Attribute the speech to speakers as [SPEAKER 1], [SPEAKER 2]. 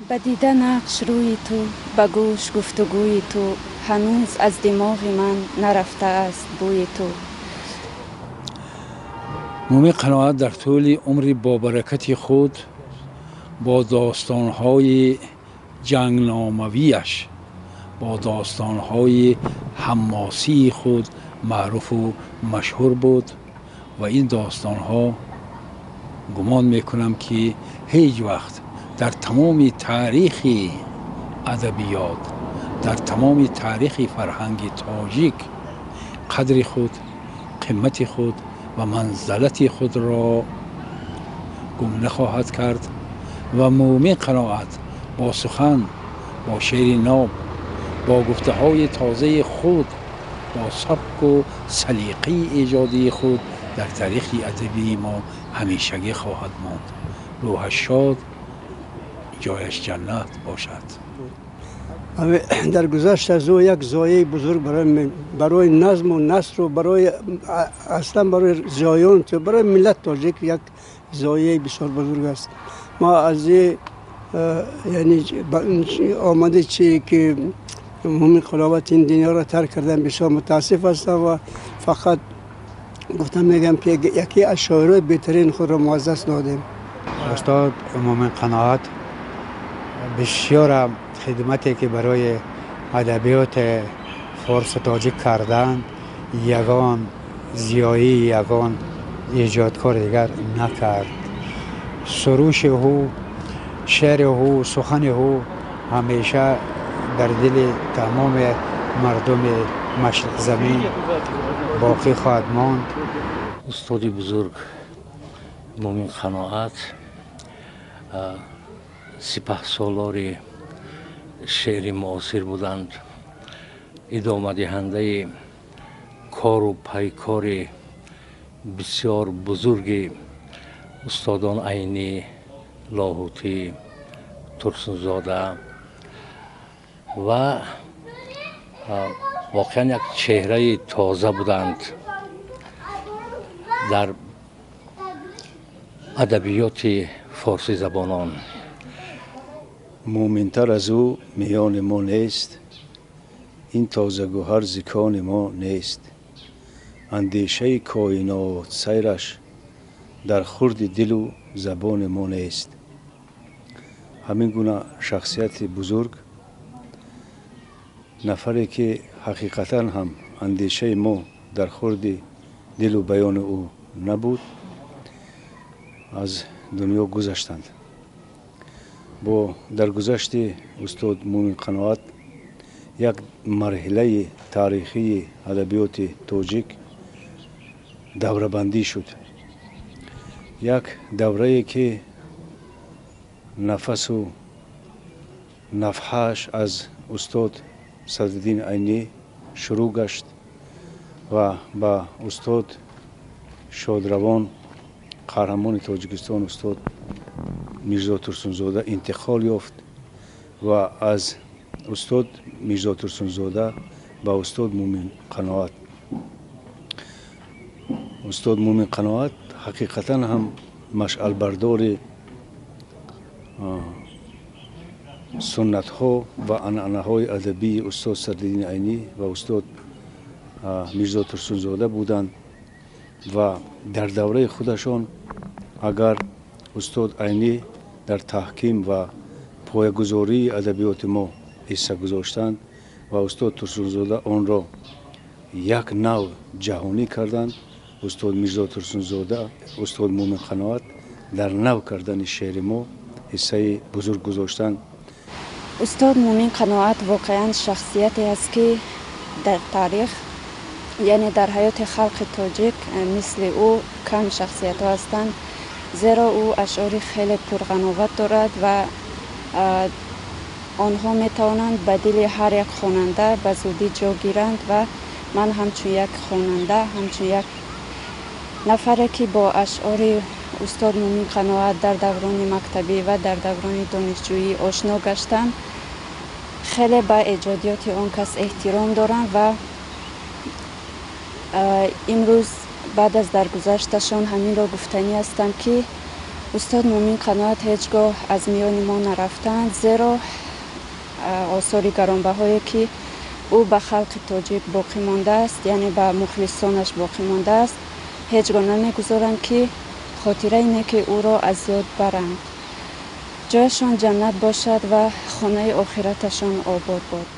[SPEAKER 1] Ба дида нақш рӯи ту, ба гӯш гуфтугӯи ту, ҳанӯз аз димоғи ман нарафтааст бӯи ту.
[SPEAKER 2] Мӯмин Қаноат дар тӯли умри бобаракати худ бо достонҳои ҷангномавиаш, бо достонҳои ҳамосии худ маъруфу машҳур буд ва ин достонҳо гумон мекунам, ки ҳеҷ вақт дар тамоми таърихи адабиёт, дар тамоми таърихи фарҳанги тоҷик қадри худ, қимати худ ва манзалати худро гум нахоҳад кард. Ва Мӯмин Қаноат бо сухан, бо шеъри ноб, бо гуфтаҳои тозаи худ, бо сабку салиқаи эҷодии худ дар таърихи адабии мо ҳамешагӣ хоҳад монд. Рӯҳаш шод, ҷояш ҷаннат бошад.
[SPEAKER 3] Дар гузашт аз ӯ як зояи бузург барои назму насру барои аслан барои зиёён, барои миллат тоҷик як зояи бисёр бузург аст. Мо аз яъне омаде чи ки Мӯмин Қаноат ин дунёро тарк кардан, бисёр мутаассиф ҳастам ва фақат гуфтам мегӯям, ки яке аз шоирои беҳтарин худро мо аз даст додем.
[SPEAKER 4] Устод Мӯмин Қаноат бисёр хидмате ки барои адабиёти форсу тоҷик карданд, ягон зиёӣ, ягон эҷодкор дигар накард. Суруши ӯ, шеъри ӯ, сухани ӯ ҳамеша дар дили тамоми мардуми машриқзамин боқӣ хоҳад монд.
[SPEAKER 5] Устоди бузург Мӯмин Қаноат сипаҳсолори шеъри муосир буданд, идомадиҳандаи кору пайкори бисёр бузурги устодон Айнӣ, Лоҳутӣ, Турсунзода ва воқеан як чеҳраи тоза буданд дар адабиёти форсизабонон.
[SPEAKER 6] Мӯминтар аз ӯ миёни мо нест, ин тозагӯҳар зикони мо нест. Андешаи коинот сайраш дар хурди дилу забони мо нест. Ҳамин гуна шахсияти бузург, нафаре ки ҳақиқатан ҳам андешаи мо дар хурди дилу баёни ӯ набуд, аз дунё гузаштанд. Бо даргузашти устод Мӯмин Қаноат як марҳилаи таърихии адабиёти тоҷик даврабандӣ шуд, як даврае ки нафасу нафҳааш аз устод Садриддин Айнӣ шурӯъ гашт ва ба устод шодравон, қаҳрамони Тоҷикистон устод Мирзо Турсунзода интиқол ёфт ва аз устод Мирзо Турсунзода ба устод Мӯмин Қаноат. Устод Мӯмин Қаноат ҳақиқатан ҳам машъалбардори суннатҳо ва анъанаҳои адабии устод Садриддини Айнӣ ва устод Мирзо Турсунзода буданд ва дар давраи худашон агар устод Айнӣ дар таҳким ва поягузории адабиёти мо ҳисса гузоштанд ва устод Турсунзода онро як нав ҷаҳонӣ карданд, устод Мирзо Турсунзода, устод Мӯмин Қаноат дар нав кардани шеъри мо ҳиссаи бузург гузоштанд.
[SPEAKER 1] Устод Мӯмин Қаноат воқеан шахсияте аст, ки дар таърих, яъне дар ҳаёти халқи тоҷик, мисли ӯ кам шахсиятҳо ҳастанд, зеро ӯ ашъори хеле пурғановат дорад ва онҳо метавонанд ба дили ҳар як хонанда ба зудӣ ҷо гиранд. Ва ман ҳамчун як хонанда, ҳамчун як нафаре, ки бо ашъори устод Мӯмин Қаноат дар даврони мактабӣ ва дар даврони донишҷӯӣ ошно гаштам, хеле ба эҷодиёти он кас эҳтиром дорам ва имрӯз баъд аз даргузашташон ҳаминро гуфтанӣ ҳастам, ки Устод Муъмин Қаноат ҳеҷ гоҳ аз миёни мо нарафтанд, зеро осори гаронбаҳое, ки ӯ ба халқи тоҷик боқӣ мондааст, яъне ба мухлисонаш боқӣ мондааст, ҳеҷ гоҳ намегузоранд, ки хотираи неки ӯро аз ёд баранд. Ҷояшон ҷаннат бошад ва хонаи охираташон обод бод.